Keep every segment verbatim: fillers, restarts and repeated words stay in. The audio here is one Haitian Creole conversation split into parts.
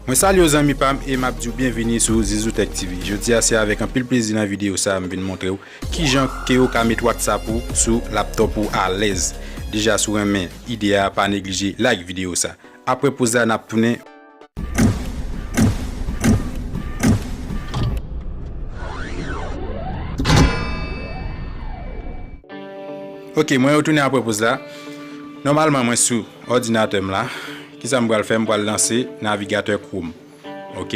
Mwen salye w zanmi pa m e m ap di w byenvini sou Zizou Tech T V. Jodi a se avèk anpil plezi nan videyo sa a m vin montre w kijan ke w ka met WhatsApp ou sou laptop ou alèz. Deja si w renmen ide a pa neglije like videyo sa. Apre poz la n ap tounen. Ok, mwen retounen apre poz la. Nòmalman mwen sou òdinatè m la. Kisa m pral fè? M pral lanse navigatè Chrome. Ok.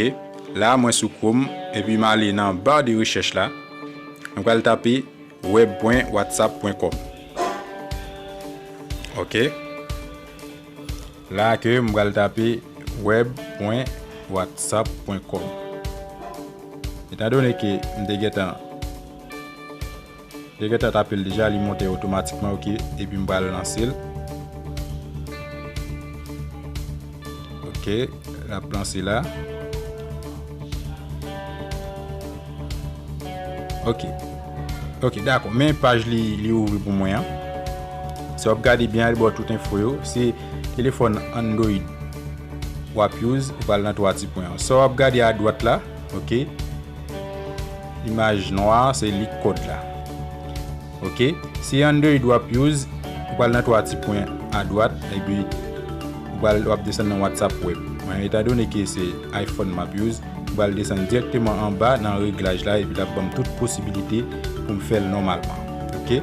La mwen sou Chrome epi m ale nan bar de rechèch la. Mwen pral tape web pwen whatsapp pwen com. Ok. La ke m pral tape web pwen whatsapp pwen com. Etandone ke m te gentan Li gentan tape l deja, li monte otomatikman, ok. Epi m pral lanse l. Ok, l ap lanse la. Ok. Ok, dakò. Men paj li, li ouvri pou mwen an. Si w ap gade byen, al ba w tout enfo yo. Se telefòn Android w ap use, ou pral nan twa ti pwen an. Sa w ap gade adwat la, ok. Imaj nwa a, se li kòd la. Ok. Si Android w ap use, ou pral nan twa ti pwen adwat, epi ou pral, w ap desann nan WhatsApp Web. Mwen, etandone ke se iPhone m ap use, m pral desann dirèkteman anba nan reglaj la, epi l ap ban m tout posibilite pou m fè l nòmalman. Ok.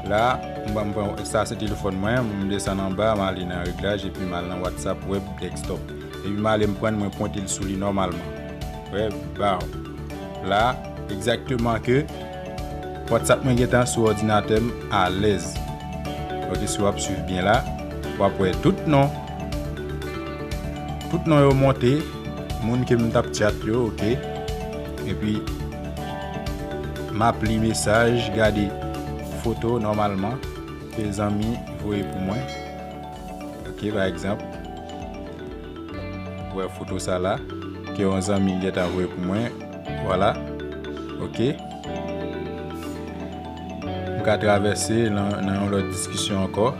La, m pran, m pran, sa se telefòn mwen, m desann anba, m ale nan reglaj, epi m al nan WhatsApp Web Desktop. Epi m ale m pran l, mwen pwente l sou li nòmalman. Wè, baw. La, egzakteman ke WhatsApp mwen gentan sou òdinatè m alèz. Ok, si w ap swiv byen la, w ap wè tout non. Tout non yo monte, moun ke m t ap chat yo, ok. Epi, m ap li mesaj, gade foto nòmalman ke zanmi voye pou mwen. Ok, pa egzanp, wè foto sa la, ke yon zanmi gentan voye pou mwen. Vwala. Ok. M ka travèse nan, nan yon lòt diskisyon ankò.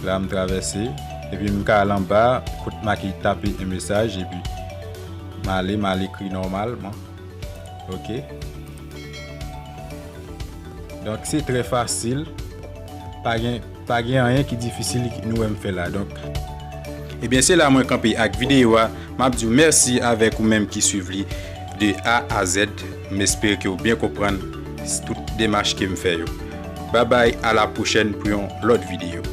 La, m travèse. Epi m ka al anba, kot make tape yon mesaj, epi m ale, m al ekri nòmalman. Ok. Donk, se trè fasil. Pa gen, pa gen anyen ki difisil nou wè m fè la. Donk, ebyen, se la mwen kanpe ak videyo a. M ap di w mèsi avèk ou menm ki swiv li de A a Z. M espere ke w byen konprann tout demach ke m fè yo. Babay, a la pwochèn pou yon lòt videyo.